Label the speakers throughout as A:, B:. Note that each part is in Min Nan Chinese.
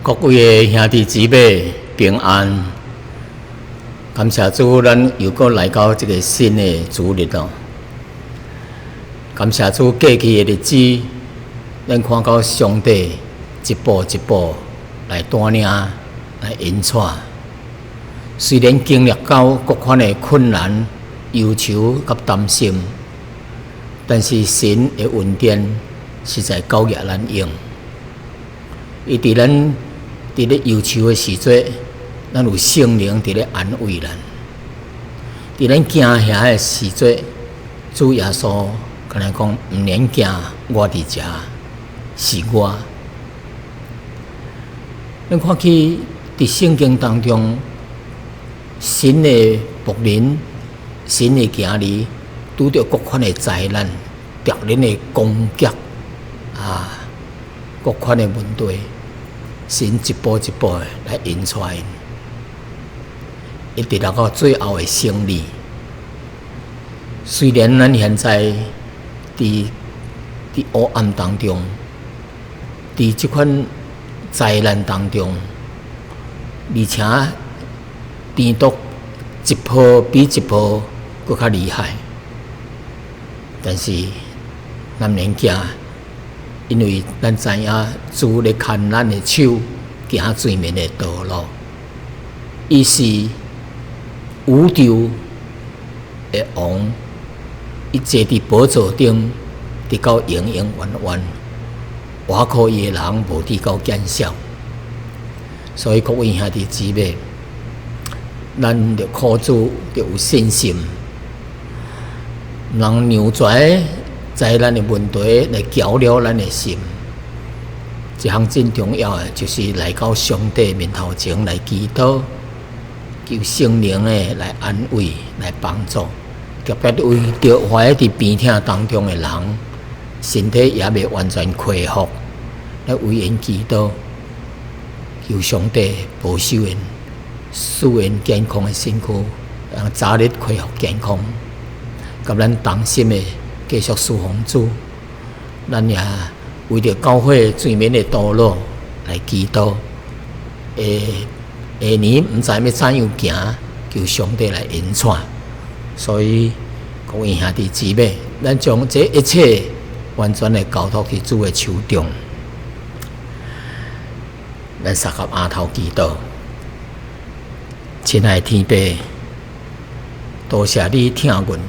A: 各位的兄弟姊妹平安，感謝主，咱又閣來到這個新的主日咯。感謝主，過去的日子，咱看到上帝一步一步來帶領、來引帶。雖然經歷到各款的困難、憂愁佮擔心，但是神的恩典實在夠額咱用。伊佇咱佇咧憂愁的時陣，咱有聖靈佇咧安慰咱；佇咱驚嚇的時陣，主耶穌共咱講：毋免驚，我佇遮，是我。咱看去佇聖經當中，神的僕人、神的囝兒，拄著各款的災難、敵人的攻擊啊，各款的問題。神一步一步的來引帶𪜶，一直來到最後的勝利。雖然咱現在佇佇黑暗當中，佇這款災難當中，而且病毒一波比一波閣較厲害，但是咱毋免驚。因為咱知影主咧牽咱的手，行前面的道路。伊是宇宙的王，伊坐佇寶座頂，直到永永遠遠。倚靠伊的人無至到減少。所以各位兄弟姊妹，咱著靠主，著有信心，毋通讓這災難的問題來攪擾咱的心。一項真重要的，就是來到上帝面頭前來祈禱，求聖靈的來安慰、來幫助。特別為著活佇病痛當中的人，身體猶未完全恢復，來為𪜶祈禱，求上帝保守𪜶，賜𪜶健康的身軀，讓早日恢復健康，佮咱同心的繼續侍奉主，咱也為著教會前面的道路來祈禱。下下年毋知欲怎樣行，求上帝來引帶。所以各位兄弟姊妹，咱將這一切完全的交託佇主的手中。咱三合額頭祈禱，親愛的天父，多謝你疼阮。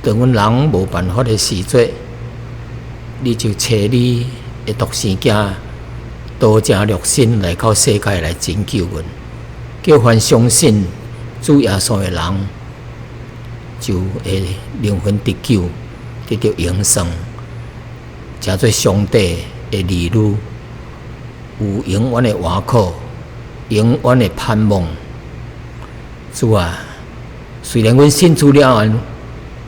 A: 當阮人無辦法的時陣，你就差你的獨生囝道成肉身來到世界來拯救阮，叫凡相信主耶穌的人，就會靈魂得救，得著永生，成做上帝的兒女，有永遠的倚靠，永遠的盼望。主啊，雖然阮信主了後，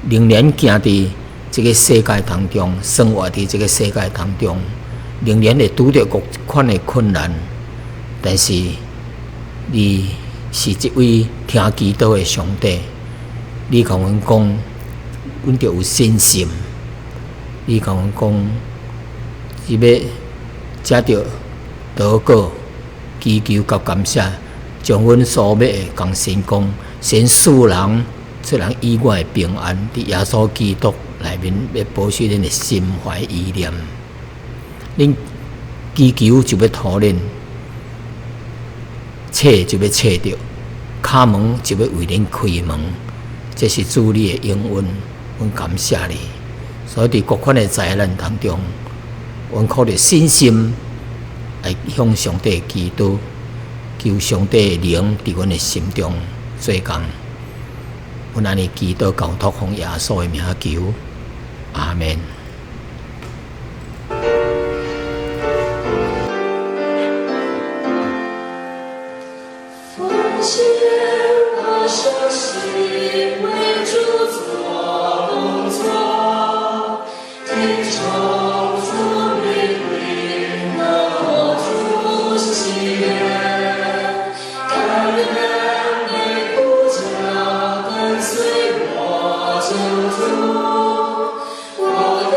A: 仍然行佇這個世界當中，生活佇這個世界當中，仍然會拄著各款的困難。但是，你是一位聽祈禱的上帝，你共阮講，阮著有信心。你共阮講，只欲藉著禱告、祈求佮感謝，將阮所欲的共神講，神賜人。出人意外的平安，佇耶穌基督內面，欲保守恁的心懷意念。恁祈求就欲予恁，揣就欲揣著，敲門就欲為恁開門。這是主你的應允，阮感謝你。所以佇各款的災難當中，阮靠著信心來向上帝祈禱，求上帝的靈佇阮的心中做工。阮按呢祈禱交託奉耶穌的名求，阿們。
B: 奉獻我生心，為主做工作，聽從主命令，能活出喜悅，甘願背苦架，跟隨我救主，我的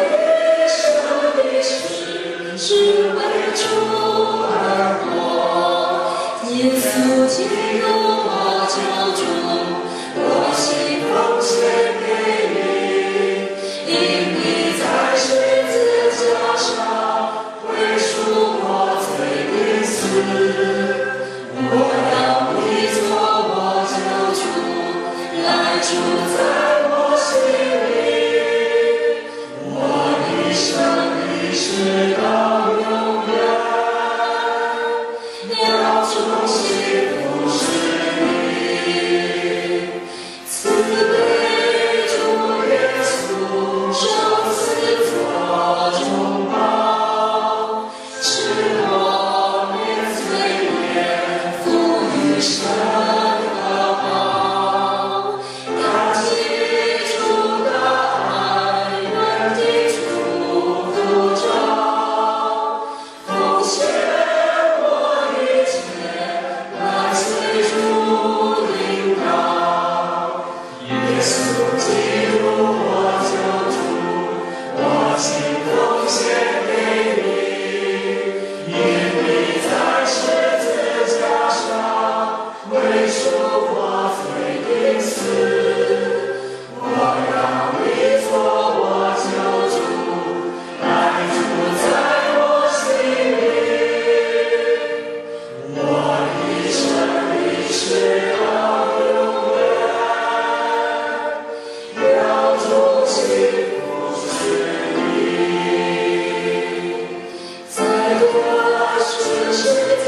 B: 世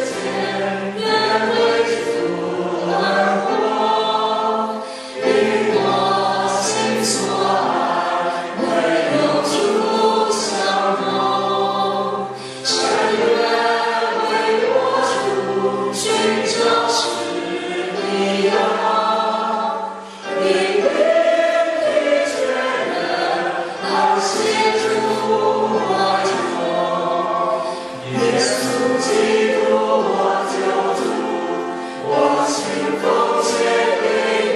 B: 間，願為主而活。因我心所愛，唯有主相逢。深願為我主尋找實理啊，靈靈的確認，安息住我中。耶穌基督我救主，我心奉獻給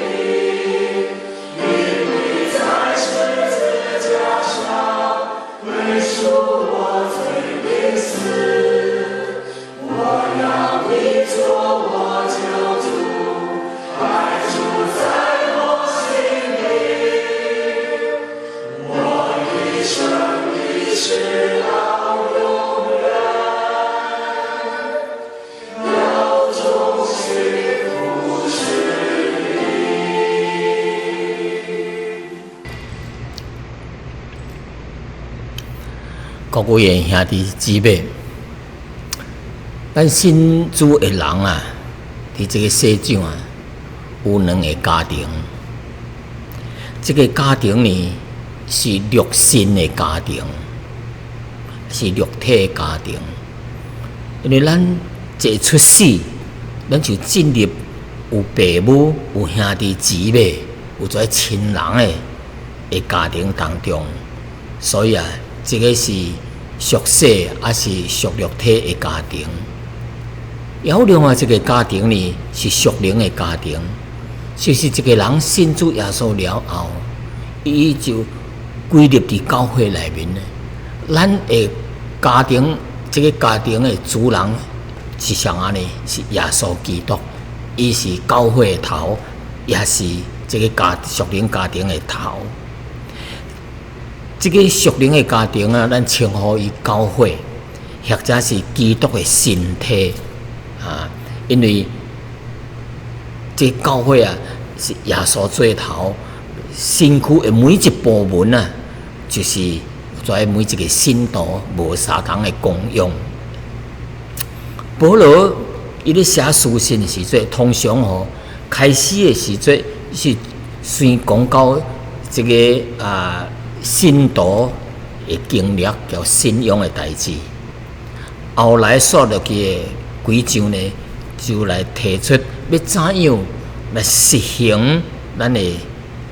B: 你，因你在十字架上為贖我罪釘死。我要你做我救主，來住在我心裡。我一生一世到永遠，要忠心服侍你。
A: 各位的兄弟姊妹，咱信主的人啊，佇這个世上啊，有兩个家庭。這个家庭呢，是肉身的家庭，是肉體的家庭。因為咱一出世，咱就進入有爸母、有兄弟姊妹、有這親人的家庭當中，所以啊，這个是屬世抑是屬肉體的家庭。有另外一个家庭呢，是屬靈的家庭，就是一个人信主耶穌了後，伊就歸入佇教會內面咧。咱的家庭，這个家庭的主人是啥仔呢？是耶穌基督，伊是教會的頭，也是這个家屬靈家庭的頭。這个屬靈的家庭啊，咱稱呼伊教會，或者是基督的身體啊。因為這个教會啊，是耶穌做頭，身軀的每一部門啊，就是在每一个信徒無相仝的功用。保羅伊咧寫書信的時陣，通常吼開始的時陣是先講到這个啊信徒的經歷，佮信仰的代誌。後來煞落去的幾章呢，就來提出欲怎樣來實行咱的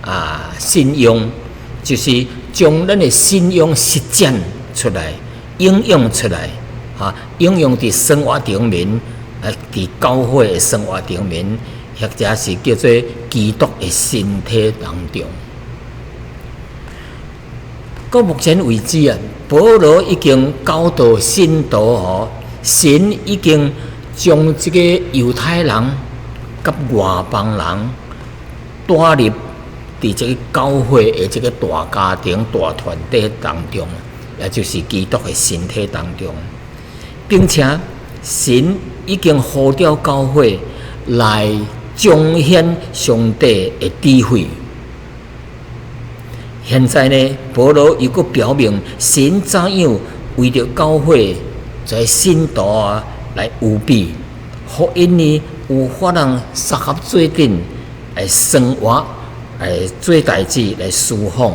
A: 啊信仰，就是將咱的信仰實踐出來、應用出來，啊，應用佇生活頂面，啊，佇教會的生活頂面，或者是叫做基督的身體當中。到目前為止啊，保羅已經教導信徒吼，神已經將這个猶太人佮外邦人帶入佇這个教會的這个大家庭、大團體當中，也就是基督的身體當中，並且神已經呼召教會來彰顯上帝的智慧。現在呢，保羅又閣表明神怎樣為著教會這信徒啊來預備，予𪜶呢有法通相合做陣來生活，來做代誌，來侍奉，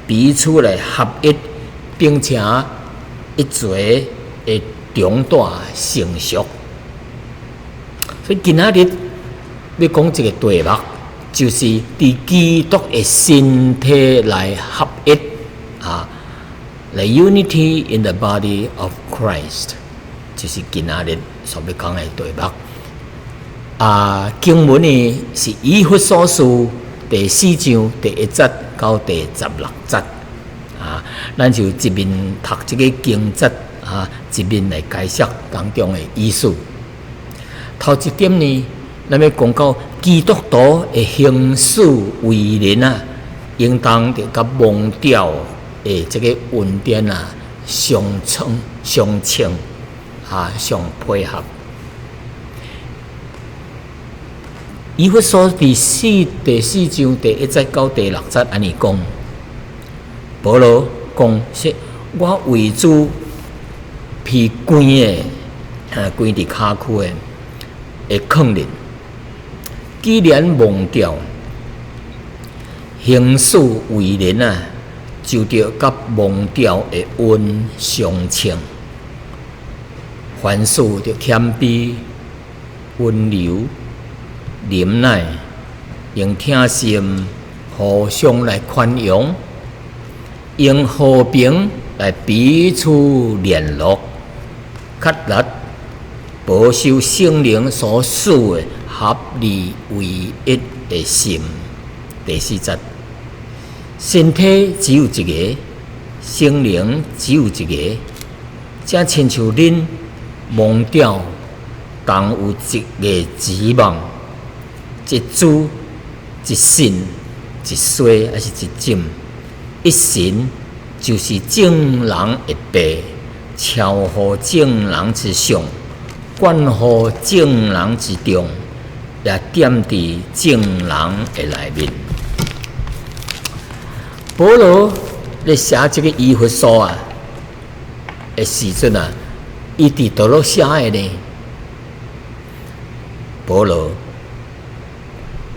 A: 彼此來合一，並且一齊會長大成熟。所以今仔日欲講這个題目，就是佇基督的身體來合一啊，The unity in the body of Christ，就是今仔日所欲講的題目。啊，經文呢是以弗所書第四章第一節到第十六節啊，咱就一面讀這个經節啊，一面來解釋當中的意思。頭一點呢，咱欲講到基督徒的行事為人啊，應當著佮蒙召的這个恩典啊相稱、相稱啊，相配合。以弗所第四章第一節到第六節按呢講，保羅講說：我為主被關的關佇跤區的囥日。既然忘掉行事為人啊，就著佮忘掉的恩相稱。凡事著謙卑、溫柔、忍耐，用疼心互相來寬容，用和平來彼此聯絡，竭力保守聖靈所賜的合而為一的心。第四節，身體只有一个，聖靈只有一个，正親像恁蒙召同有一个指望，一主、一信、一洗，抑是一浸，一神就是眾人的父，超乎眾人之上，貫乎眾人之中，也踮佇眾人的內面。保羅咧寫這个以弗所啊的時陣啊，伊佇佗落寫的呢？保羅，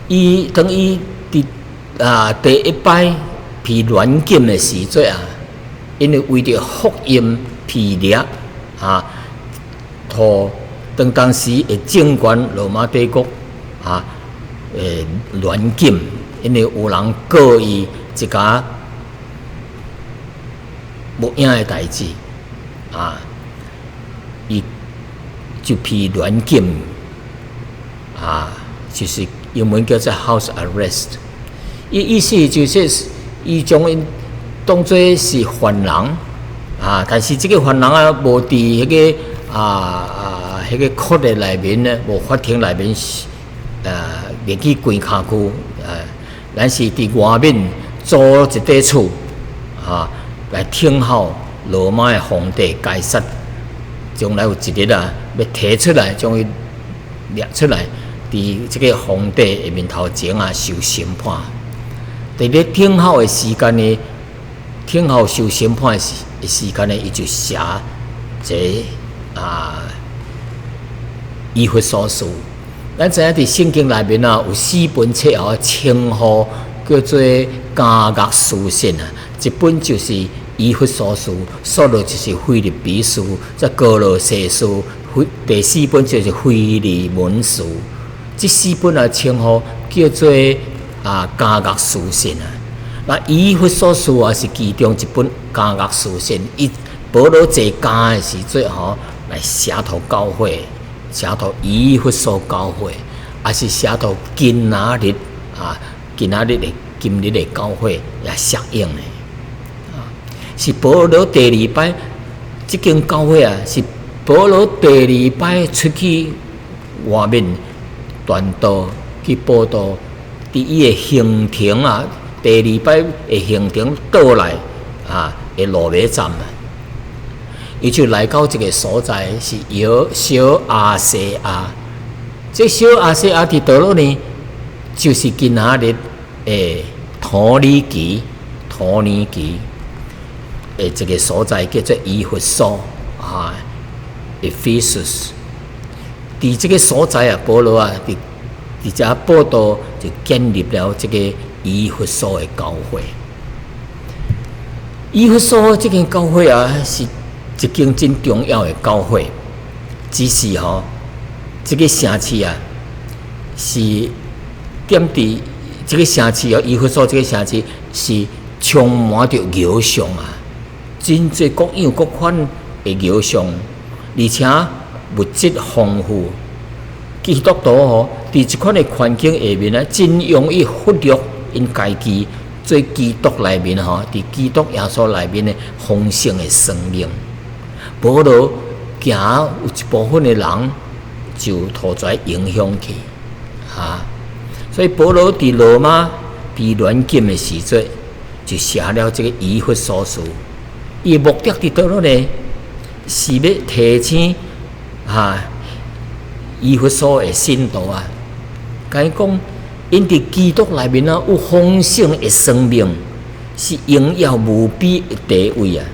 A: 伊當伊佇第一擺被軟禁的時陣啊，因為為著福音被掠啊，予當時的政權羅馬帝國啊，軟禁，因為有人告伊一家無影的代誌啊，伊就被軟禁啊，就是英文叫做 house arrest。伊意思就是伊將𪜶當做是犯人啊，但是這个犯人啊，無佇彼个彼个 court 的內面呢，無法庭內面入去關跤區啊，咱是佇外面租一塊厝啊，來等候羅馬的皇帝該撒，將來有一日啊，欲提出來，將伊掠出來，佇這个皇帝的面頭前啊受審判。佇咧等候的時間呢，等候受審判的時間呢，伊就寫這个以弗所書。咱知影佇聖經內面啊，有四本冊哦，稱呼叫做監獄書信啊。一本就是以弗所書，紲落就是腓立比書，再歌羅西書，第四本就是腓利門書。這四本啊，稱呼叫做監獄書信啊。那以弗所書啊，是其中一本監獄書信。伊保羅坐監的時陣吼，來寫予教會，寫予以弗所教會，抑是寫予今仔日啊，今仔日的教會也適用的。啊，是保羅第二擺，這間教會啊，是保羅第二擺出去外面傳道去佈道，佇伊的行程啊，第二擺的行程倒來啊，的路尾站啊，伊就來到這个所在，是小亞細亞。這小亞細亞佇佗落呢？就是今仔日的土耳其的一个所在叫做以弗所啊，Ephesus。佇這个所在啊，保羅啊，佇遮佈道，就建立了這个以弗所的教會。以弗所這間教會啊，是一間真重要的教會。只是吼，這个城市啊，是踮佇這个城市哦，以弗所這个城市是充滿著偶像啊，真濟各樣各款的偶像，而且物質豐富。基督徒吼，佇這款的環境下面呢，真容易忽略𪜶家己做基督內面吼，佇基督耶穌內面的豐盛的生命。保羅驚有一部分的人就予遮影響去，哈。所以保羅佇羅馬被軟禁的時陣，就寫了這个以弗所書。伊目的佇佗落呢？是欲提醒以弗所的信徒啊，共伊講，𪜶佇基督內面啊，有豐盛的生命，是榮耀無比的地位啊。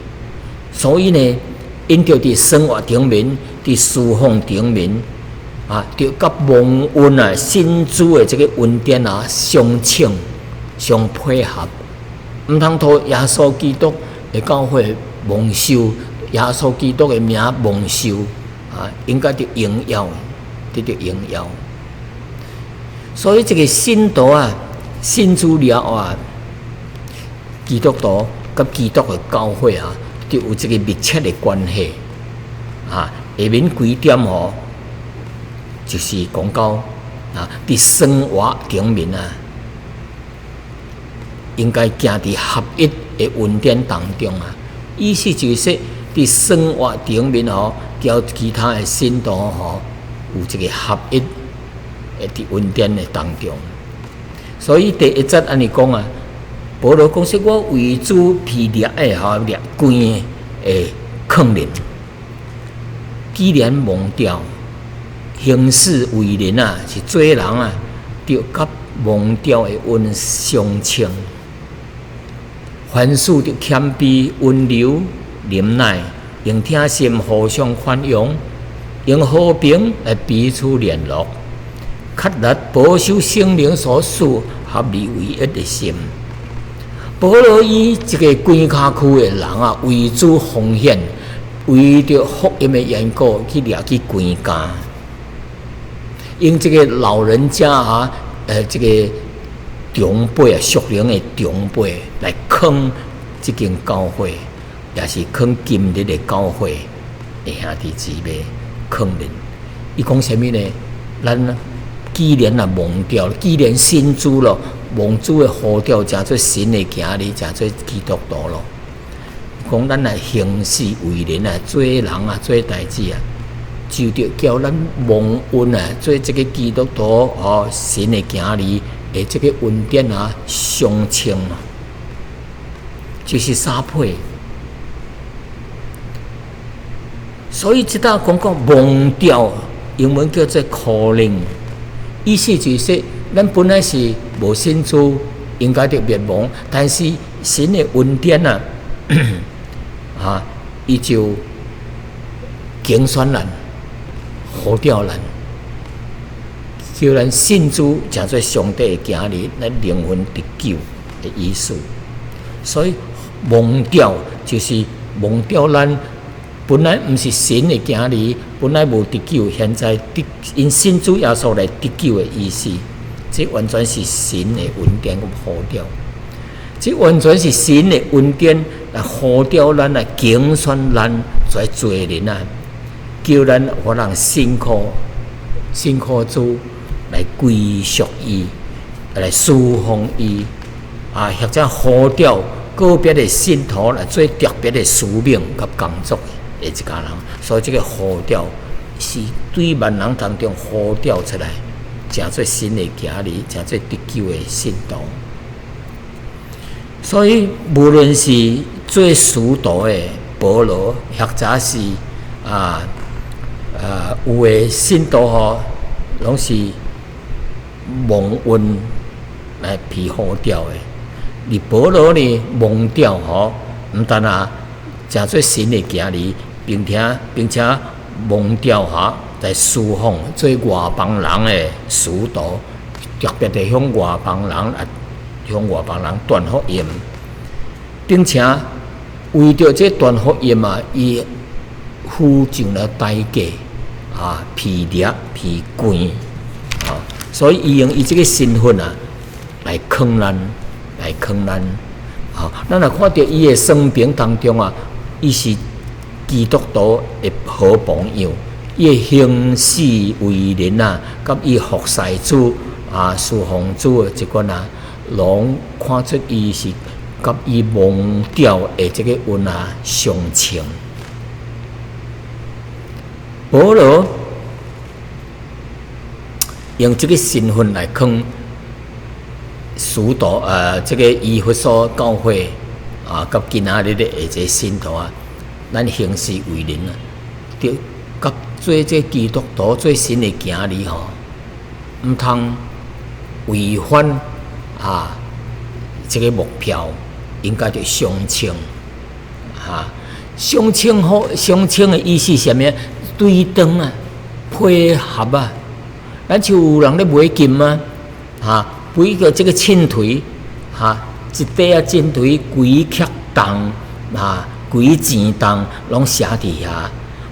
A: 所以呢，𪜶著佇生活頂面佇事奉頂面啊，著佮蒙恩啊，信主的這个恩典啊相稱、相配合，毋通予耶穌基督的教會蒙羞，耶穌基督的名蒙羞啊，應該得榮耀，得著榮耀。所以這个信徒啊，信主了後啊，基督徒佮基督的教會啊，就有這个密切的關係啊。下面幾點吼，就是講到啊，佇生活頂面啊，應該行佇合一的恩典當中啊。意思就是說，佇生活頂面吼，交其他的信徒吼，有這个合一的佇恩典的當中。所以第一節按呢講啊，保羅講說：我為主被掠的吼，掠關的勸人，既然蒙召，行事為人啊，是做人啊，著佮蒙召的恩相稱。凡事著謙卑、溫柔、忍耐，用疼心互相寬容，用和平來彼此聯絡，竭力保守聖靈所賜合而為一的心。保羅以一个關跤區的人啊，為主奉獻，為著福音的緣故去掠去關監。用這个老人家啊，這个長輩啊，屬靈的長輩來勸這間教會，也是勸今日的教會的兄弟姊妹勸人。伊講啥物呢？咱既然啊蒙召，既然信主咯，蒙主的呼召，成做神的囝兒，成做基督徒咯。講咱來行事為人啊，做人啊，做代誌啊，就著叫咱蒙恩啊，做這个基督徒哦，神的囝兒的這个恩典啊相稱啊，就是相配。所以這搭講講蒙召，英文叫做 calling，意思就是說，咱本來是無信主，應該著滅亡，但是神的恩典啊，啊，伊就揀選咱，呼召咱，叫咱信主，成做上帝的囝兒，咱靈魂得救的意思。所以蒙召就是蒙召咱本來毋是神的囝兒，本來無得救，現在得因信主耶穌來得救的意思。這完全是神的恩典佮呼召，這完全是神的恩典來呼召咱，來揀選咱來做人啊，叫咱予人信靠，信靠主來歸屬伊，來侍奉伊啊，或者呼召個別的信徒來做特別的使命佮工作的一家人。所以這个呼召是對萬人當中呼召出來，成做神的囝兒，成做得救的信徒。所以無論是做使徒的保羅，或者是有的信徒吼，攏是蒙恩來被呼召的。而保羅呢，蒙召吼，毋但啊，成做神的囝兒，並且蒙召哈，來侍奉做外邦人的使徒，特別的向外邦人啊，向外邦人傳福音，並且為著這傳福音啊，伊付上了代價啊，被掠、被關啊，所以伊用伊這个身份啊，來勸咱，來勸咱啊。咱若看著伊的生平當中啊，伊是基督徒的好榜樣，伊的行事為人啊，佮伊服侍主啊、侍奉主的這款啊，攏看出伊是佮伊蒙召的這个恩啊相稱。保羅用這个身份來勸使徒，這个以弗所教會啊，佮今仔日的這个信徒啊，咱行事為人啊，著佮做這基督徒做神的囝兒吼，毋通違反啊這个目標，應該著相稱啊，相稱好，相稱的意思是啥物？對等啊，配合啊。咱像有人咧買金啊，哈，買個這個秤砣，哈，一塊仔秤砣幾克重，哈，幾錢重，攏寫佇遐。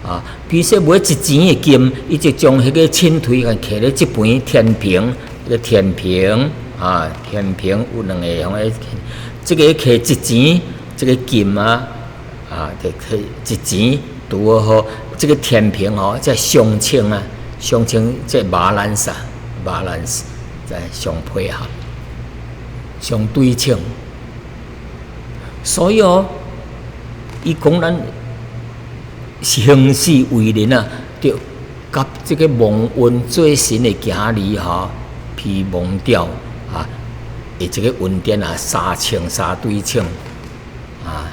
A: 啊，比如說買一錢的金，伊就將彼個秤砣共徛咧這邊天平，這個天平啊，天平有兩个用咧，這個摕一錢，這個金啊，啊，就摕一錢拄好，這個天平吼，這相稱啊，相稱這 balance 啊，balance 在相配合，相對稱。所以哦，伊講咱行事為人啊，著佮這個蒙恩做神的囝兒吼，被蒙召啊，的這個恩典啊，相稱相對稱啊，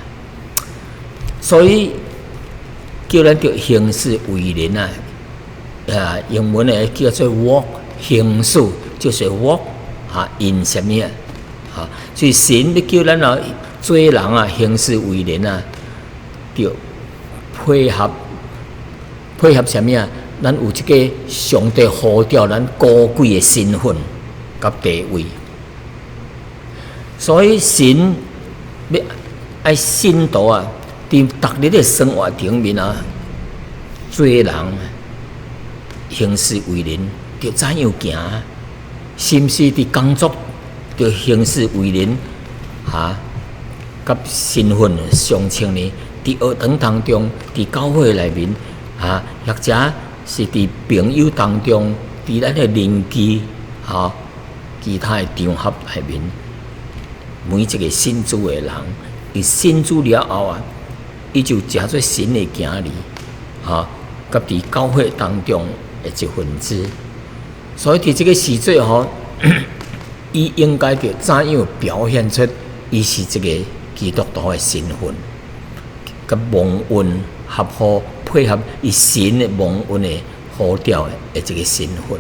A: 所以叫咱著行事為人啊，啊，英文的叫做 walk，行事就是 walk 啊，in 啥物啊？啊，所以神欲叫咱啊，做人啊，行事為人啊，著配合配合啥物啊？咱有這個上帝呼召咱高貴的身份佮地位，所以神欲愛信徒啊，佇逐日的生活頂面啊，做人行事為人，著怎樣行？是毋是佇工作著行事為人？哈，佮身份相稱呢？佇學堂當中，佇教會內面，啊，或者是佇朋友當中，佇咱的鄰居，吼，其他的場合內面，每一個信主的人，伊信主了後啊，伊就成做神的囝兒，吼，佮佇教會當中的一份子。所以佇這個時節吼，伊應該著怎樣表現出伊是一個基督徒的身份，佮蒙恩合乎配合伊神的蒙恩的呼召的這個身份。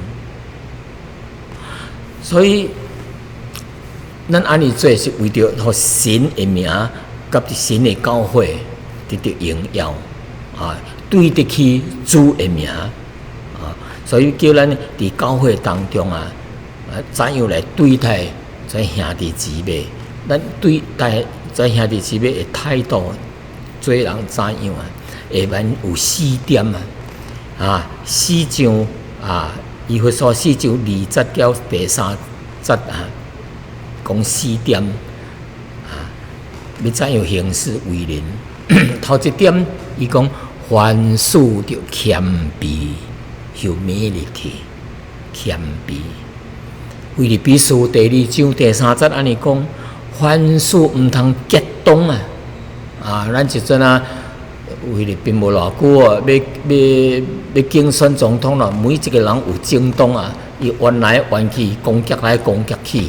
A: 所以，咱按呢做是為著予神的名，佮神的教會得著榮耀啊，對得起主的名啊。所以叫咱佇教會當中啊，啊，怎樣來對待這兄弟姊妹？咱對待這兄弟姊妹的態度，做人怎樣啊？會免有四點啊，啊，四章啊，以弗所四章二節到第三節啊，講四點啊，欲怎樣行事為人？頭一點，伊講凡事著謙卑，humility，謙卑。腓立比書第二章第三節按呢講，凡事毋通激動啊！啊，咱一陣啊，菲律賓無偌久啊，欲欲欲競選總統啦，每一個人有政黨啊，伊冤來冤去，攻擊來攻擊去，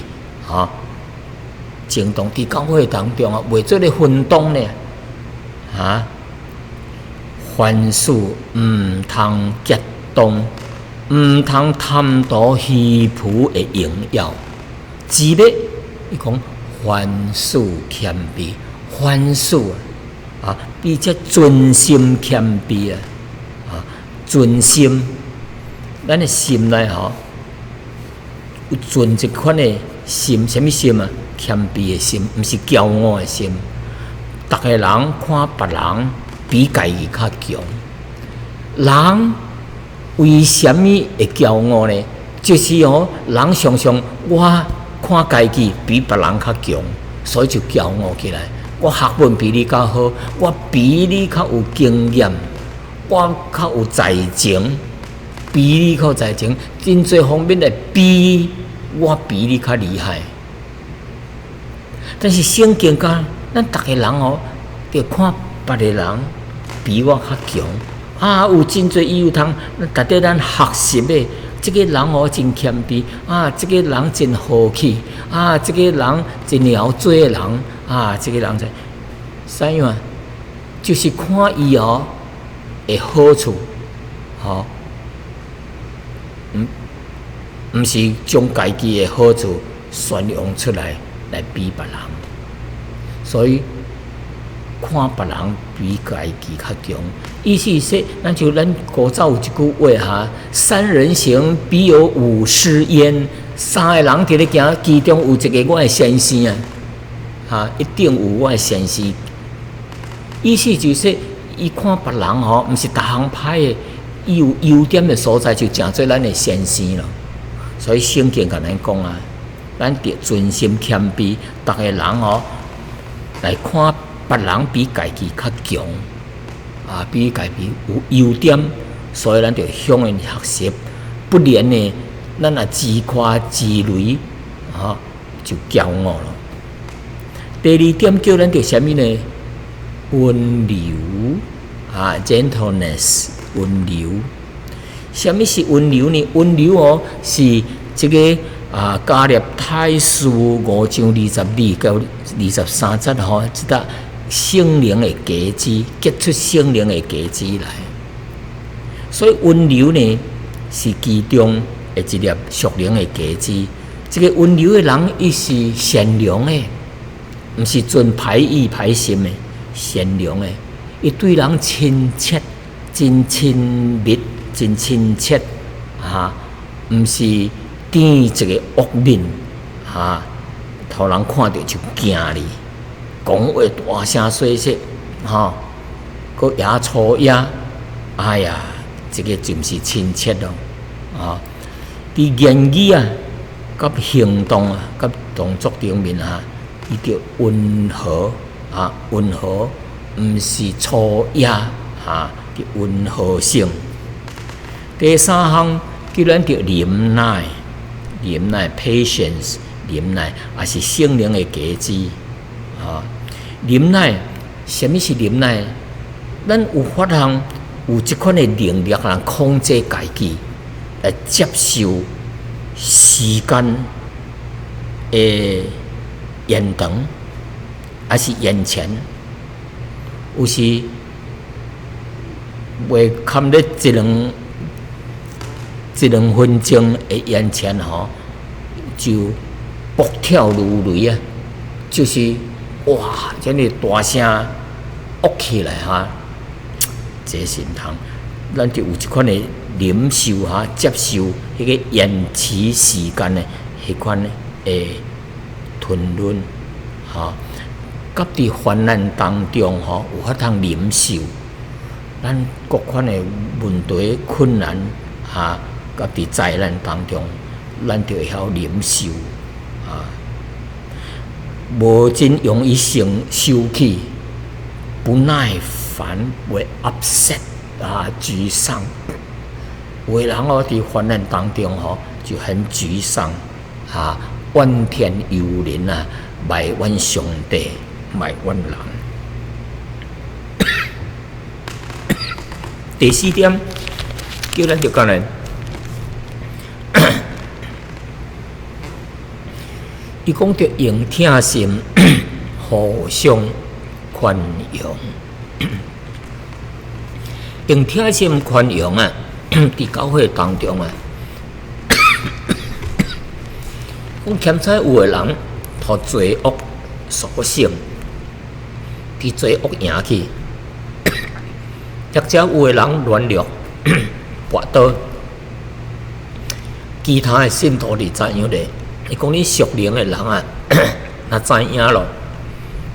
A: 哈，政黨佇教會當中啊，袂做咧分黨呢，啊，凡事毋通激動，毋通貪圖虛浮的榮耀，只欲伊講凡事謙卑，凡事啊，並且存心謙卑啊，啊，存心，咱的心內吼有存一款的心，啥物心啊？謙卑的心，毋是驕傲的心。逐个人看別人比家己較強，人為啥物會驕傲呢？就是哦，人常常我看家己比別人較強，所以就驕傲起來。我學問比你較好，我比你較有經驗，我較有才情，比你較有才情，真濟方面來比，我比你較厲害。但是聖經講，咱逐个人哦，著看別个人比我較強啊，有真濟理由通，值得咱學習的。這個人哦真謙卑啊，這個人真和氣啊，這個人真會做人啊，這個人就啥樣啊？就是看伊哦的好處，吼，毋毋是將家己的好處宣揚出來來比別人，所以看別人比家己較強，意思是，咱就咱古早有一句話哈：三人行，必有吾師焉。三個人佇咧行，其中有一个我的先生啊，哈，一定有我的先生。意思就是，伊看別人吼，毋是逐項歹的，伊有優點的所在，就成做咱的先生咯。所以聖經共咱講啊，咱著存心謙卑，逐个人吼來看別人比家己較強。啊，比家己有優點，所以咱就向𪜶學習。不然呢，咱若自誇自擂，啊，就驕傲咯。第二點叫咱著啥物呢？溫柔啊，gentleness，溫柔。啥物是溫柔呢？溫柔哦，是這个啊，加拉太書5章22到23節吼，這个聖靈的果子，結出聖靈的果子來。所以溫柔呢，是其中的一粒屬靈的果子。這个溫柔的人，伊是善良的，毋是盡歹意歹心的，善良的。伊對人親切，真親密，真親切，啊，毋是變一个惡面，哈，予人看著就驚你。講話大聲細聲，吼，閣也粗野，哎呀，這个就毋是親切咯，啊！佇言語啊，佮行動啊，佮動作頂面啊，伊著溫和啊，溫和，毋是粗野啊，著溫和性。第三項叫咱著忍耐，忍耐（patience），忍耐也是聖靈的果子啊。忍耐，啥物是忍耐？咱有法通有這款的能力，來控制家己，來接受時間的延長，還是延前？有時袂堪咧一兩分鐘的延前吼，就暴跳如雷啊！就是哇，這爾大聲惡起來哈！這是毋通，咱就有這款的忍受哈，接受彼个延遲時間的彼款的吞忍，吼，佮佇患難當中吼，有法通忍受，咱各款的問題困難哈，佮佇災難當中，咱就會曉忍受啊，無真容易生受氣，不耐煩，會 upset 啊，沮喪。有的人哦，佇患難當中吼，就很沮喪，啊，怨天尤人啊，埋怨上帝，埋怨人。第四點，叫咱著講咧，伊講著用疼心互相寬容，用疼心寬容啊！佇教會當中啊，講欠彩有的人，予罪惡所勝，佇罪惡贏去；或者有的人軟弱、跋倒，其他的信徒是怎樣咧？伊講恁屬靈的人啊，若知影咯，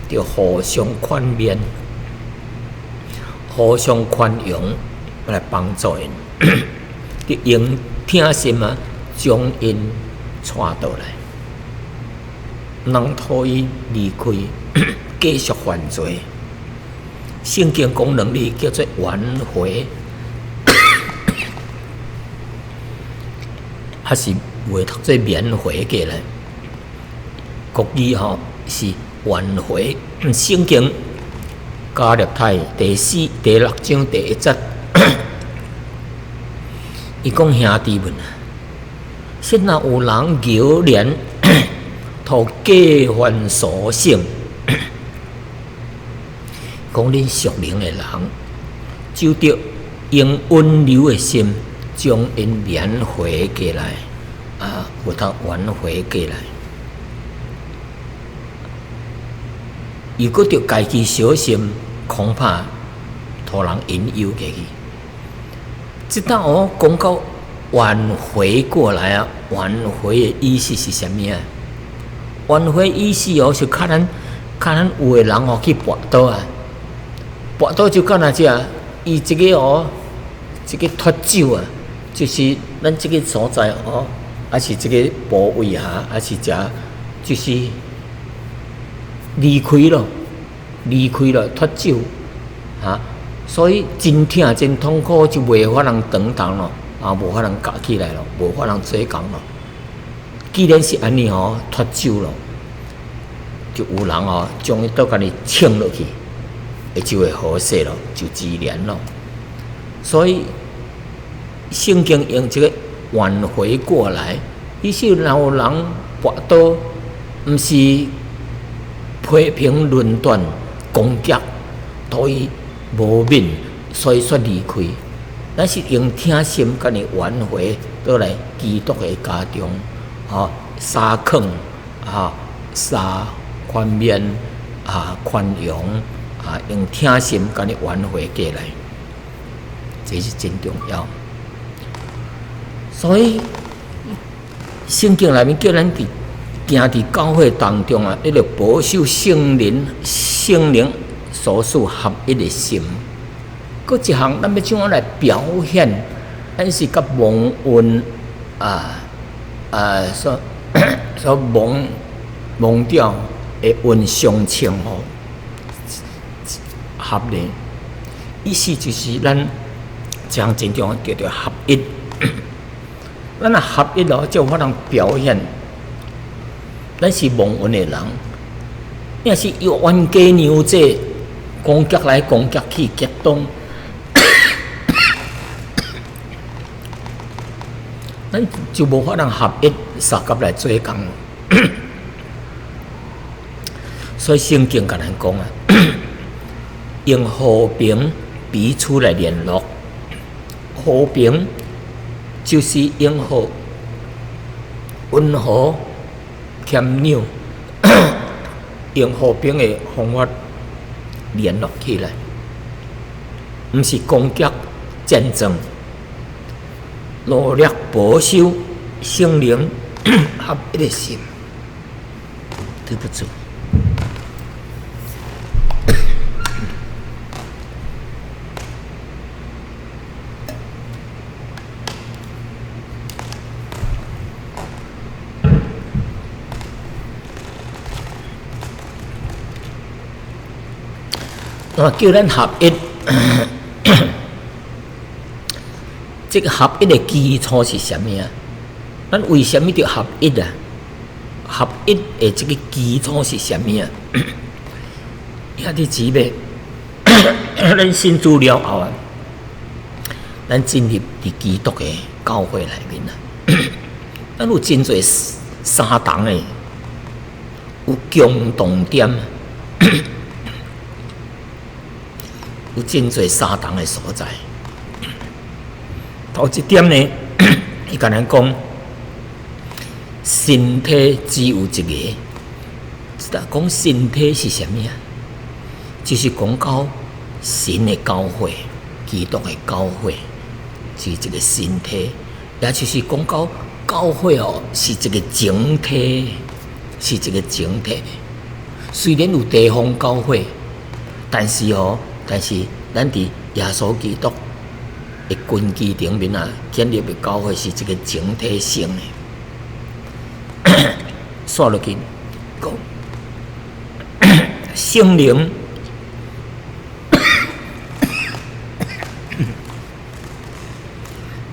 A: 著互相勸勉、互相寬容來幫助𪜶。著用疼心啊，將𪜶帶倒來，毋通予伊離開，繼續犯罪。聖經講兩字叫做挽回，還是有的讀做免回過來？國語吼是挽回。聖經加勒泰第四、第六章第一節。伊講兄弟們啊，現若有人偶然予過犯所勝，講恁屬靈的人，就著用溫柔的心將𪜶挽回過來，啊，有通挽回過來。如果著家己小心，恐怕予予人引誘過去。這搭哦講到挽回過來啊，挽回的意思是啥物啊？挽回意思哦，是較咱有的人哦去跋倒啊，跋倒就敢若這，伊這個哦，這個脫臼啊，就是咱這個所在哦，還是這個部位哈，還是這，就是離開咯，離開了脫臼，哈，所以真疼真痛苦，就袂法通轉動咯，啊，無法通夾起來咯，無法通做工咯。既然是按呢吼，脫臼咯，就有人哦，將伊倒共你穿落去，會就會好勢咯，就自然咯。所以聖經用這個挽回過來，意思若有人跋倒，毋是批評論斷攻擊，對伊無憫，所以說離開。咱是用疼心共伊挽回倒來基督的家中，吼，相勸，啊，相寬免，啊，寬容，啊，用疼心共伊挽回過來，這是真重要。所以聖經內面叫咱佇行佇教會當中啊，一直保守聖靈、聖靈所賜合一的心。閣一項，咱欲怎樣來表現？咱是佮蒙恩啊啊所所蒙蒙掉的恩相稱吼合咧。意思就是咱這項真重要，叫做合一。咱若合一咯，才有法通表現。咱是蒙恩的人，若是有冤家娘子攻擊來攻擊去，激動，咱就無法通合一，相佮來做工。所以聖經共咱講啊，用和平彼此來聯絡，和平就是用和溫和謙讓，用和平的方法聯絡起來，毋是攻擊戰爭，努力保守聖靈合一的心。對不住。我叫咱合一，這個合一的基礎是啥物啊？咱為啥物著合一啊？合一的這個基礎是啥物啊？兄弟姊妹，咱信主了後啊，咱進入佇基督的教會內面啊，咱有真濟相同的，有共同點。有真濟相同的所在。頭一點呢，伊共咱講，身體只有一個。講身體是啥物啊？就是講到神的教會，基督的教會是一個身體，也就是講到教會哦，是一個整體，是一個整體。雖然有地方教會，但是哦。但是，咱佇耶穌基督的根基頂面啊，建立的教會是一個整體性的。煞落去講，聖靈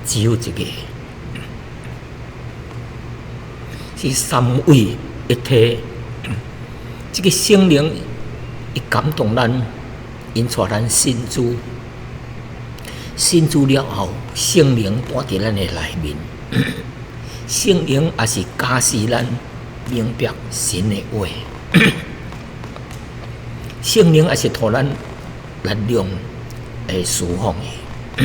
A: 只有一個，是三位一體。這個聖靈伊感動咱。𪜶帶咱信主，信主了後，聖靈住佇咱的內面，聖靈也是教示咱明白神的話，聖靈也是予咱力量來侍奉伊。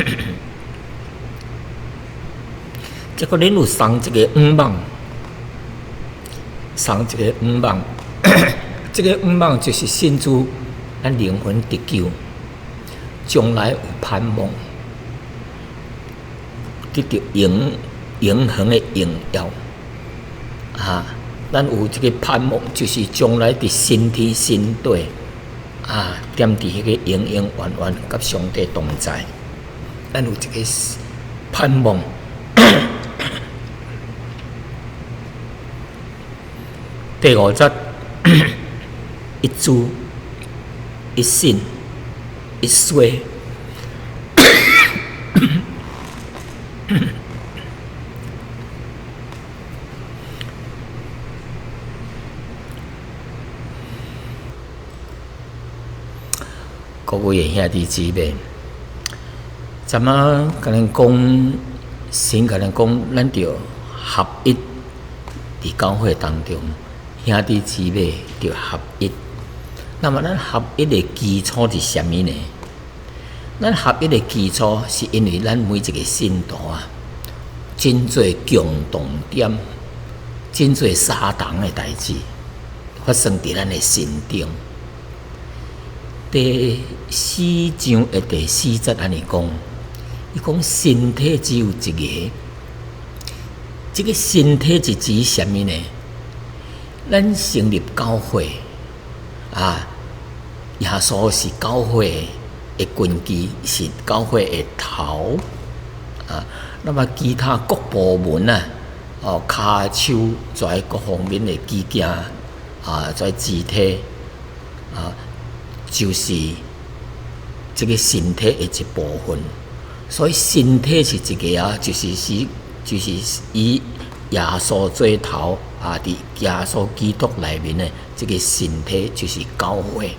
A: 這個恁有送一個願望，送一個願望，這個願望就是信主。咱靈魂得救，將來有盼望，得著永恆的榮耀。啊，咱有這個盼望，就是將來佇新天新地，啊，踮佇彼個永永遠遠佮上帝同在。咱有這個盼望。第五節，一主、一信、一洗。各位的兄弟姊妹，昨仔共恁講，先共恁講，咱著合一佇教會當中，兄弟姊妹著合一。那麼咱合一的基礎是啥物呢？咱合一的基礎是因為咱每一個信徒啊，真濟共同點，真濟相同的代誌發生佇咱的身中。第四章的第四節按呢講，伊講身體只有一个，這個身體是指啥物呢？咱成立教會啊，耶穌是教會的根基，是教會的頭啊。那麼其他各部門啊，哦，跤手在各方面的機件啊，在肢體啊。就是這個身體的一部分，所以身體是一個啊，就是以耶穌做頭啊，佇耶穌基督內面的這個身體就是教會，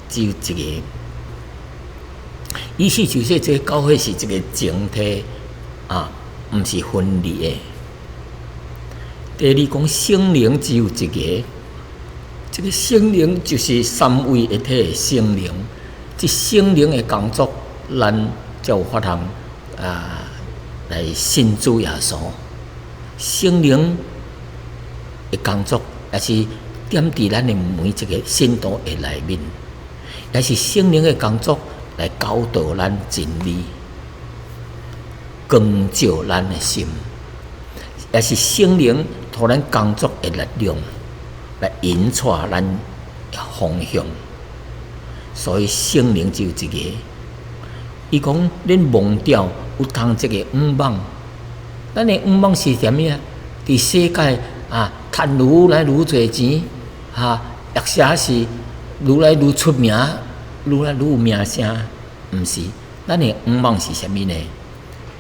A: 只有一個。意思就是這個教會是一個整體啊，毋是分裂的。第二講聖靈只有一個。這個聖靈就是三位一體的聖靈，這聖靈的工作，咱才有法通啊來信主耶穌。聖靈的工作也是踮佇咱的每一個信徒的內面，也是聖靈的工作來教導咱真理，光照咱的心，也是聖靈予咱工作的力量。來引帶咱的方向，所以聖靈只有一個。伊講，恁忘掉有通這個向望，咱的向望是啥物啊？佇世界啊，趁愈來愈濟錢，哈，或者是愈來愈出名，愈來愈有名聲，毋是。咱的向望是啥物呢？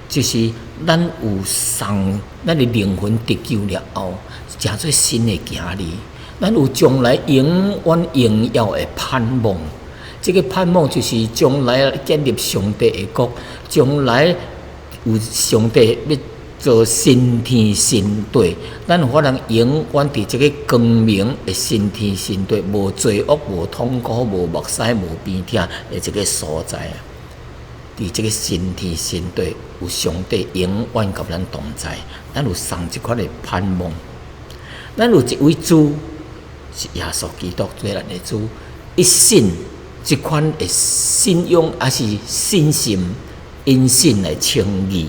A: 就是咱有送咱的靈魂得救了後，成做新的囝兒。咱有將來永遠榮耀的盼望，這個盼望就是將來建立上帝的國，將來有上帝欲做新天新地，咱有法通永遠佇這個光明的新天新地，無罪惡、無痛苦、無目屎、無病痛的這個所在啊！佇這個新天新地，有上帝永遠佮咱同在，咱有送這款的盼望，咱有一位主。是耶穌基督做咱的主，一信這款的信仰，抑是信心，因信來稱義。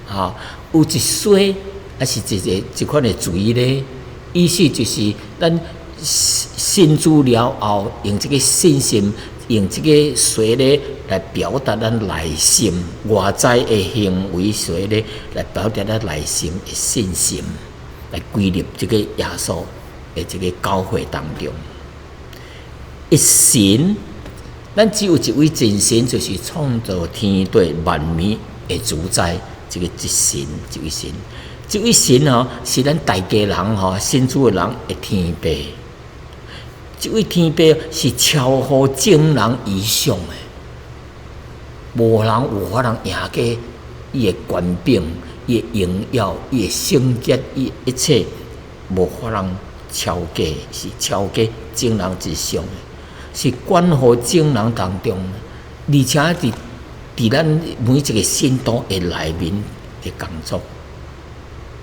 A: 哈，有一洗，抑是一个這款的洗禮，意思就是咱信主了後，用這個信心，用這個洗禮來表達咱內心外在的行為洗禮來表達咱內心的信心，來歸入這個耶穌的這個教會當中，一神，咱只有一位真神，就是創造天地萬物的主宰，這個一神，這位神，這位神吼是咱大家人吼信主的人的天父，這位天父是超乎眾人以上的，無人有法通贏過伊的權柄、伊的榮耀、伊的聖潔、伊的一切，無法通。超過是超過眾人之上的，是關乎眾人當中，而且佇咱每一個信徒的內面的工作，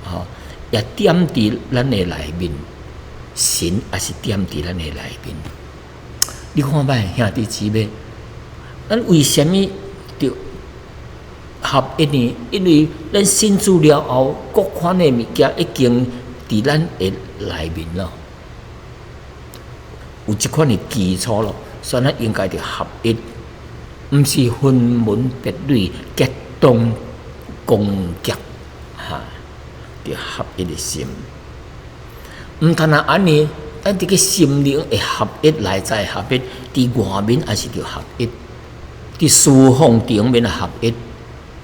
A: 吼，也踮佇咱的內面，神也是踮佇咱的內面。你看覓兄弟姊妹，咱為啥物著合一呢？因為咱信主了後，各款的物件已經佇咱的內面咯，有這款的基礎咯，所以咱應該著合一，毋是分門別類、結黨攻擊，哈，著合一的心。毋但若按呢，咱這個心靈會合一，內在合一，佇外面也是著合一，佇侍奉頂面合一。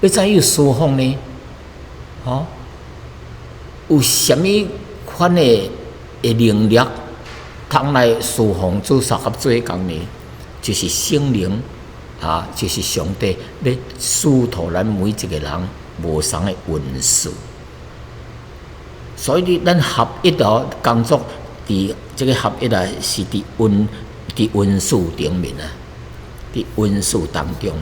A: 欲怎樣侍奉呢？吼，有啥物款的能力，通來侍奉主相合做工呢？就是聖靈啊，就是上帝欲賜予咱每一個人無仝的恩賜。所以咱合一哦，工作佇這個合一啊，是佇恩賜頂面啊，佇恩賜當中。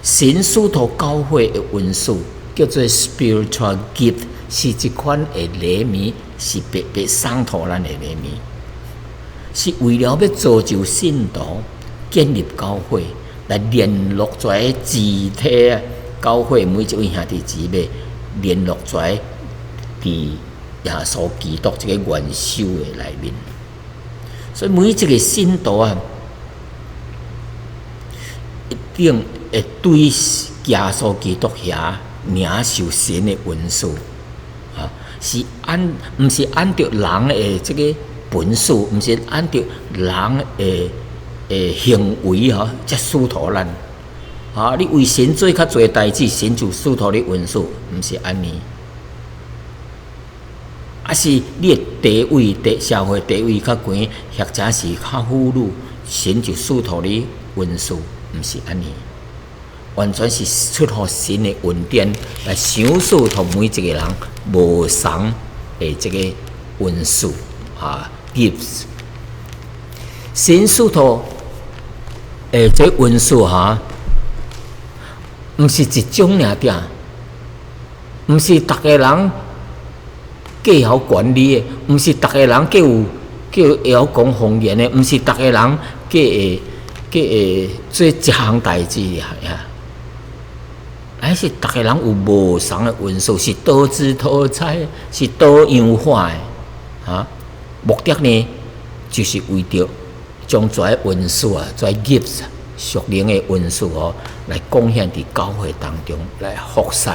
A: 神賜予教會的恩賜叫做 spiritual gift，是一款的禮物，是白白送予咱的禮物，是為了欲造就信徒、建立教會，來聯絡在肢體啊，教會每一位兄弟姊妹聯絡在佇耶穌基督這個元首的內面，所以每一個信徒啊，一定會對耶穌基督遐領受神的恩賜，啊，是按毋是按著人的這個本事，毋是按著人的行為吼，才賜予咱。啊，你為神做較濟代誌，神就賜予你恩賜，毋是按呢。啊是你的地位，佇社會地位較懸，或者是較富裕，神就賜予你恩賜，毋是按呢。完全是出乎神的恩典來賞賜予每一個人無仝的這個恩賜啊，gifts。神賜予的這恩賜哈，毋是一種爾爾，毋是逐个人計曉管理的，毋是逐个人計有計會曉講方言的，毋是逐个人計會做這項代誌呀。還是逐个人有無仝的恩賜，是多姿多彩，是多樣化的。啊，目的呢，就是為著將這恩賜啊，這 gifts 屬靈的恩賜哦，來貢獻佇教會當中，來服侍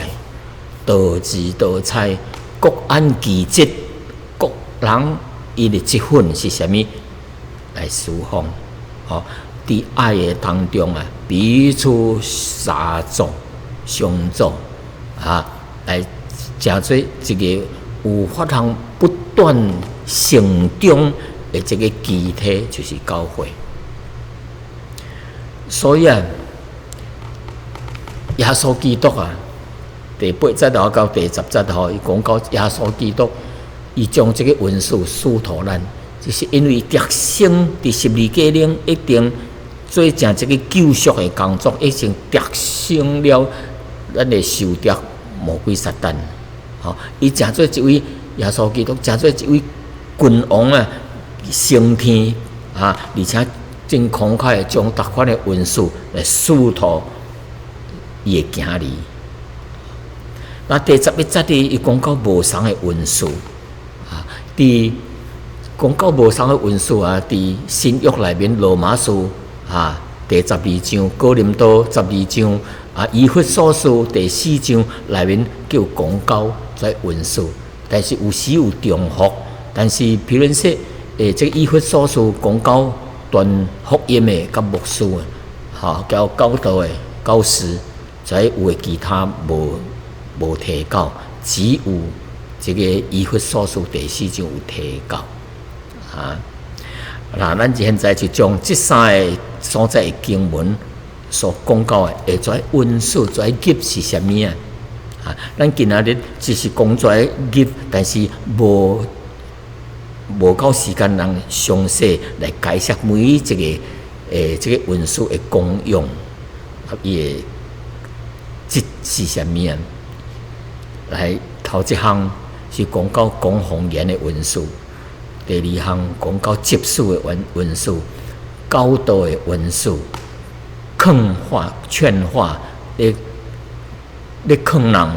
A: 多姿多彩，各按其職，各人伊的職分是啥物來侍奉，吼，佇愛的當中啊，彼此相助。相助啊，來成做一個有法通不斷成長的這個肢體，就是教會。所以啊，耶穌基督啊，第八節到第十節吼，伊講到耶穌基督，伊將這個恩賜賜予咱，就是因為得勝佇十字架頂一定做成這個救贖的工作，已經得勝了咱的仇敵魔鬼撒旦。吼，伊成做一位耶穌基督，成做一位君王啊，升天啊，而且真慷慨的將逐款的恩賜來賜予伊的囝兒。那第十一節呢，伊講到無仝的恩賜啊，佇講到無仝的恩賜啊，佇新約內面羅馬書啊第十二章、哥林多十二章啊、以弗所書第四章內面叫講到這恩賜，但是有時有重複，但是譬如說，這個以弗所書講到傳福音的佮牧師的，吼，交教導的教師，這有的其他無提到，只有這個以弗所書第四章有提到。啊，那咱現在就將這三个所在的經文所講到的，會這恩賜、這 gift 是啥物啊？啊，咱今仔日只是講這 gift，但是無夠時間通詳細來解釋每一個這個恩賜的功用，啊，伊的質是啥物啊？來，頭一項是講到講方言的恩賜，第二項講到執事的恩賜，教導的恩賜，克勸化、勸化，咧勸人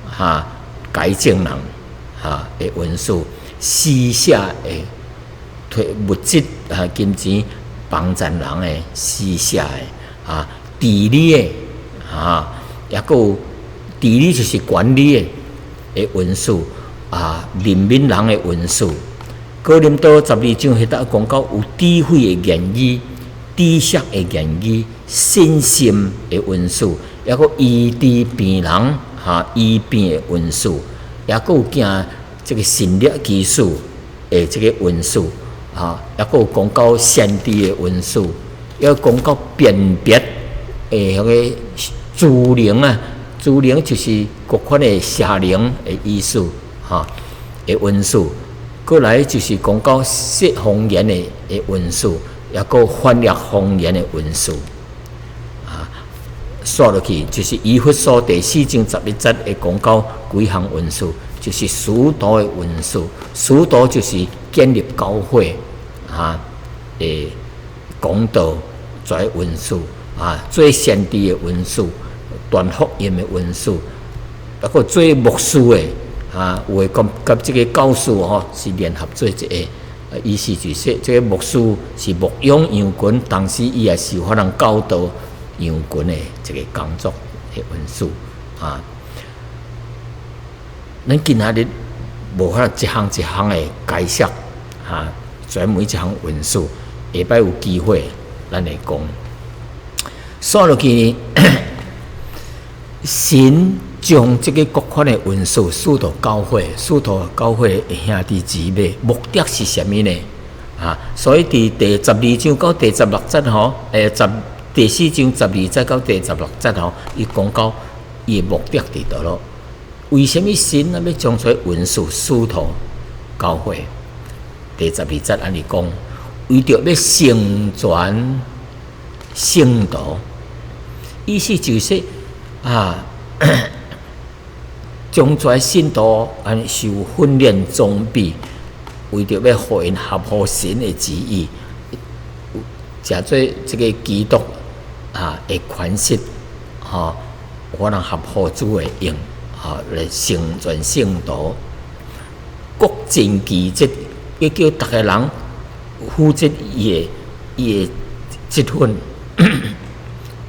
A: 哈，改正人哈的文書，施捨的提物質啊金錢幫贊人的施捨的啊，治理的啊，抑閣有治理就是管理的文書啊，憐憫人的文書。哥林多12章彼搭講到有智慧的言語、知識的言語、信心的文書，抑閣醫治病人哈醫病的文書，抑閣有行這個神蹟奇事的這個文書，哈，抑閣有講到先知的文書，抑閣講到辨別的彼個諸靈啊，諸靈就是各款的邪靈的意思，哈的文書。過來就是講到說方言的文書，抑閣翻譯方言的文書。啊，煞落去就是以弗所第4章11節會講到幾項文書，就是使徒的文書。使徒就是建立教會啊的講道做文書啊，做先知的文書，傳福音的文書，抑閣做牧師的。啊，有的佮這個教師吼是聯合做一個，意思就是說，這個牧師是牧養羊群，同時伊也是有法通教導羊群的一個工作的文書啊。咱今仔日無法一項一項的解釋啊，全每一項文書，下擺有機會咱會講。煞落去呢，神將這個各款的文書賜予教會，賜予教會的兄弟姊妹，目的是啥物呢？啊，所以佇第12章到第16節吼，第4章12節到第16節吼，伊講到伊的目的佇佗落？為啥物神啊欲將這文書賜予教會？第12節按呢講，為著欲成全聖徒，意思就是說啊，將這信徒按呢受訓練裝備，為著欲予𪜶合乎神的旨意，成做這個基督啊的款式，吼，有法通合乎主的用，吼來成全聖徒，各盡其職，欲叫逐个人負責伊的職分，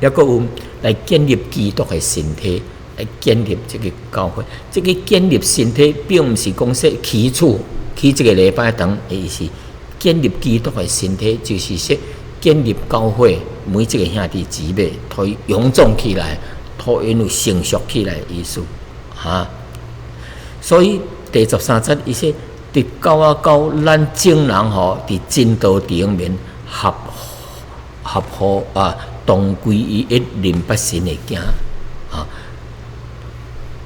A: 抑閣有來建立基督的身體。來建立這個教會，這個建立身體，並毋是講說起厝起這個禮拜堂的意思。建立基督的身體，就是說建立教會，每一個兄弟姊妹，予伊臃腫起來，予𪜶有成熟起來的意思。哈，所以第13節伊說，直到啊到咱眾人吼，佇真道頂面合合乎啊，同歸於一，明白神的囝啊。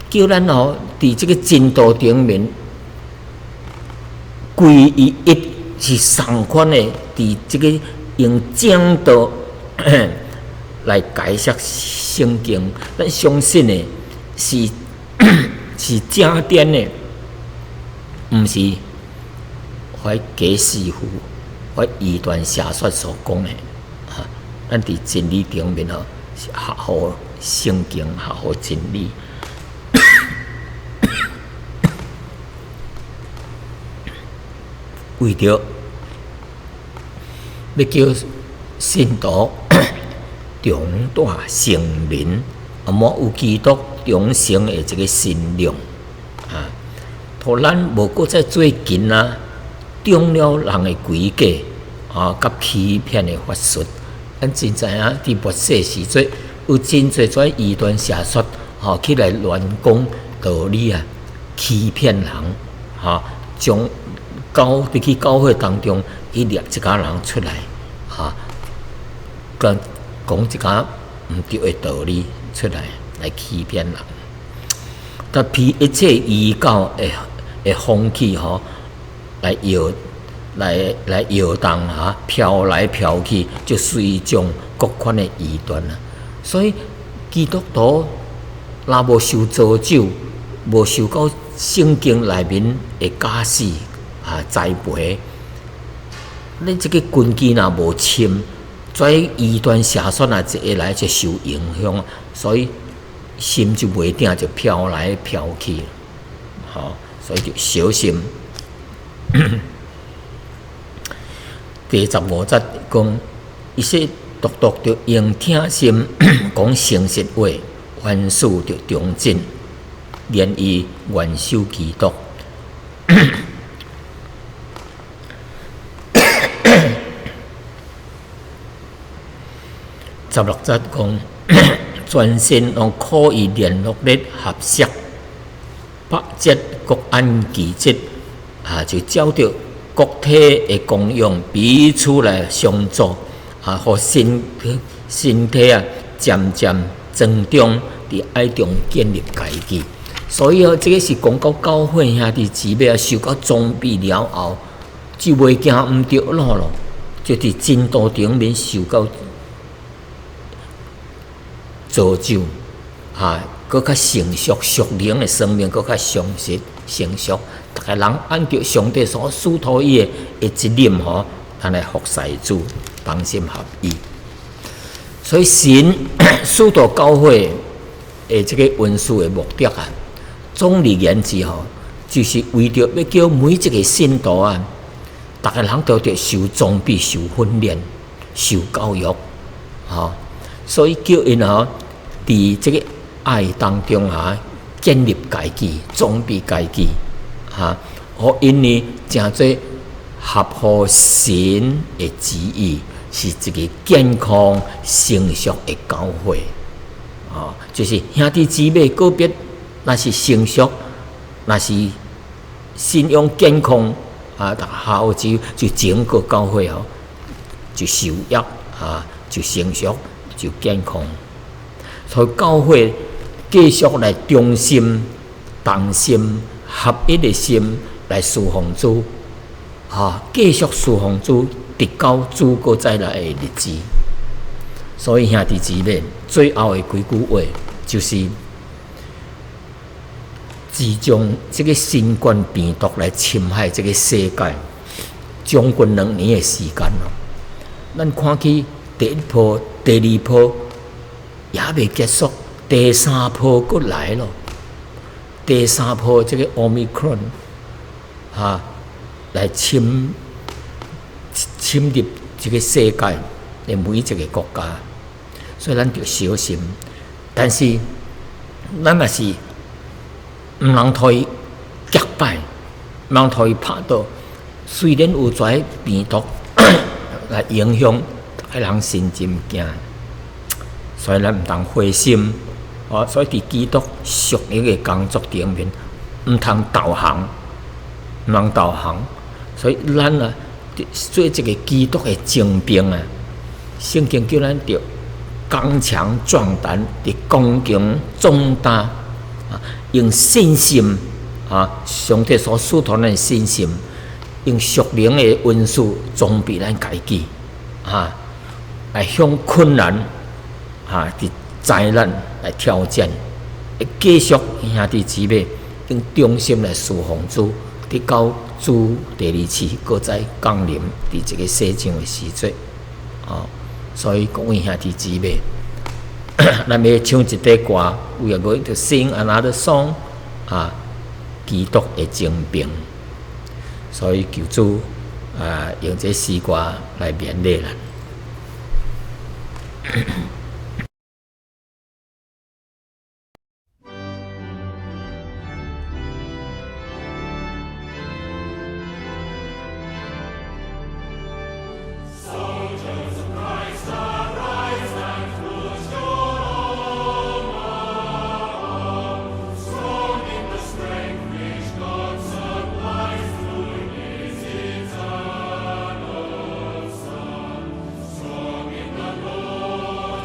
A: 叫咱吼佇這個真道頂面歸於一，是仝款的，佇這個用正道來解釋聖經，咱相信的是正典的，毋是彼假師傅、彼異端邪說所講的。啊，咱佇真理頂面吼是合乎聖經，合乎真理。為著欲叫信徒長大成人，啊，滿有基督長成的這個身量啊，予咱無閣再做囡仔，中了人的詭計啊，佮欺騙的法術。咱真知影，佇末世時陣有真濟這異端邪說，吼起來亂講道理啊，欺騙人，吼將教佇去教會當中去掠一家人出來，哈，講講一家毋對的道理出來，來欺騙人。佮披一切異教的風氣吼，來搖來來搖動哈，飄來飄去，就隨眾各款的異端啊。所以基督徒若無受造就，無受到聖經內面的教示啊栽培，你這個根基若無深，所以異端邪說啊，一下來就受影響，所以心就袂定，就飄來飄去，吼，所以就小心。第15節講，伊說獨獨著用疼心講誠實話，凡事著忠貞，言語元首基督。16節講，全身攏可以聯絡得合適，百節各按其職，啊，就照著各體的功用彼此來相助，啊，予身體啊漸漸增長，佇愛中建立家己。所以哦，這个是講到教會兄弟姊妹啊，受到裝備了後，就袂驚毋著路咯，就佇真道頂面受到造就，啊，閣較成熟，屬靈的生命閣較成熟成熟。逐个人按著上帝所囑託伊的責任吼，咱來服侍主，同心合意。所以神使徒教會的這个恩賜的目的啊，總而言之吼，就是為著欲叫每一个信徒啊，逐个人都著受裝備、受訓練、受教育，吼，所以叫𪜶吼，佇這个愛當中啊，建立家己，裝備家己，哈，予𪜶呢，成做合乎神的旨意，是一个健康成熟的教會，哦，就是兄弟姊妹個別，若是成熟，若是信仰健康，啊，後就就整個教會哦，就受益啊，就成熟，就健康。所以教會繼續來忠心、同心、合一的心來侍奉主，啊，繼續侍奉主，直到主閣再來的日子。所以兄弟姊妹，最後的幾句話就是：自從這个新冠病毒來侵害這个世界，將近2年的時間咯。咱看起第一波、第二波也未結束，第三波閣來咯。第三波這个 Omicron 啊，來侵入這个世界的每一个國家，所以咱著小心。但是咱若是毋通予伊擊敗，毋通予伊拍倒。雖然有遮病毒來影響，逐个人心真驚，所以咱毋通灰心。哦，所以佇基督屬靈的工作頂面，毋通投降，毋通投降。所以咱啊，做一个基督的精兵啊，聖經叫咱著剛強壯膽，佇剛強壯膽啊，用信心啊，上帝所賜予咱的信心，用屬靈的恩賜裝備咱家己啊，來向困難啊，佇災難來挑戰，會繼續兄弟姊妹用忠心來侍奉主，直到主第二次閣再降臨佇這个世上的時節，哦，所以各位兄弟姊妹，咱欲唱一塊歌，We are going to sing another song，啊，基督的精兵，所以求主啊，用這詩歌來勉勵咱。
B: Soldiers of Christ, arise and put your armor on. Strong in the strength which God supplies through His eternal Son. Strong in the Lord.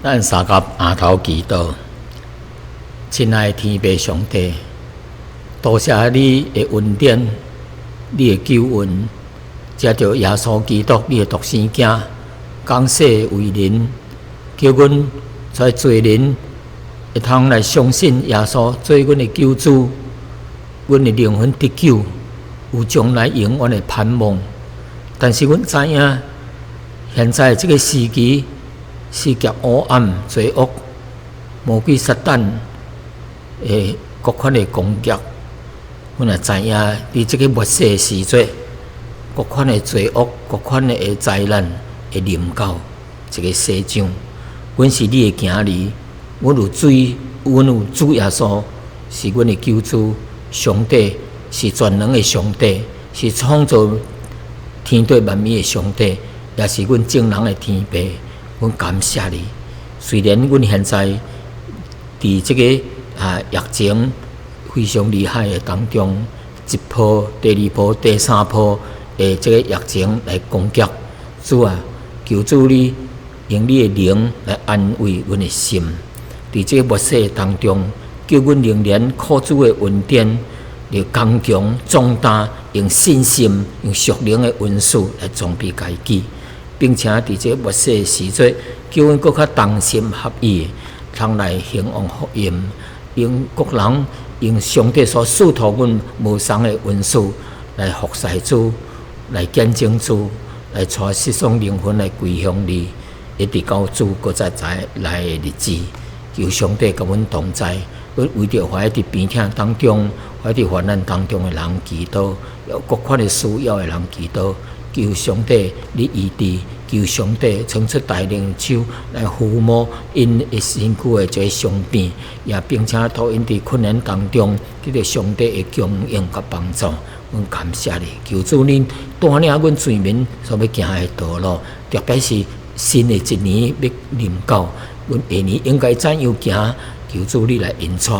A: 咱相佮囥頭祈禱，親愛的天父上帝，多謝你的恩典，你的救恩，藉著耶穌基督，你的獨生囝降世為人，叫阮在罪人會通來相信耶穌做阮的救主，阮的靈魂得救，有將來永遠的盼望。但是阮知影，現在這个時期是極黑暗、罪惡、魔鬼撒旦的各款的攻擊。阮也知影，佇這个末世的時節，各款的罪惡、各款的災難會臨到這个世上。阮是你的囝兒，阮有主，阮有主耶穌是阮的救主，上帝是全能的上帝，是創造天地萬物的上帝，也是阮眾人的天父。阮感謝你。雖然阮現在佇這个疫情非常厲害的當中，一波、第二波、第三波的這个疫情來攻擊，主啊，求主你用你的靈來安慰阮的心。佇這个末世當中，叫阮仍然靠主的恩典，來剛強壯膽，用信心、用屬靈的恩賜來裝備家己，並且佇這个末世的時節，叫阮閣較同心合意，通來興旺福音，用各人用上帝所賜予阮無仝的恩賜來服侍主，來見證主，來帶失喪靈魂來歸向你，一直到主閣再再來的日子，求上帝佮阮同在，阮為著懷佇病痛當中、懷佇患難當中的人祈禱，有各款的需要的人祈禱，求上帝你醫治，求上帝伸出大能手來撫摸𪜶的身軀的這个傷病，也並且予𪜶佇困難當中得著上帝的供應佮幫助。阮感謝你，求主你帶領阮罪民所欲行的道路，特別是新的一年欲臨到，阮下年應該怎樣行？求主你來引帶，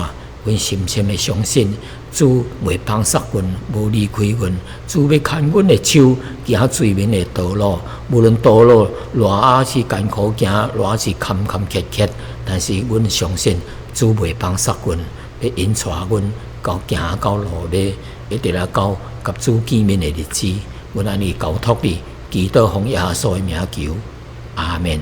A: 阮深深的相信，主袂放捒阮，無離開阮。主欲牽阮的手，行罪民的道路，無論道路偌是艱苦行，偌是坎坎坷坷，但是阮相信主袂放捒阮，欲引帶阮到行到路尾，一直來到佮主見面的日子。阮按呢交託你，祈禱奉耶穌的名求，阿門。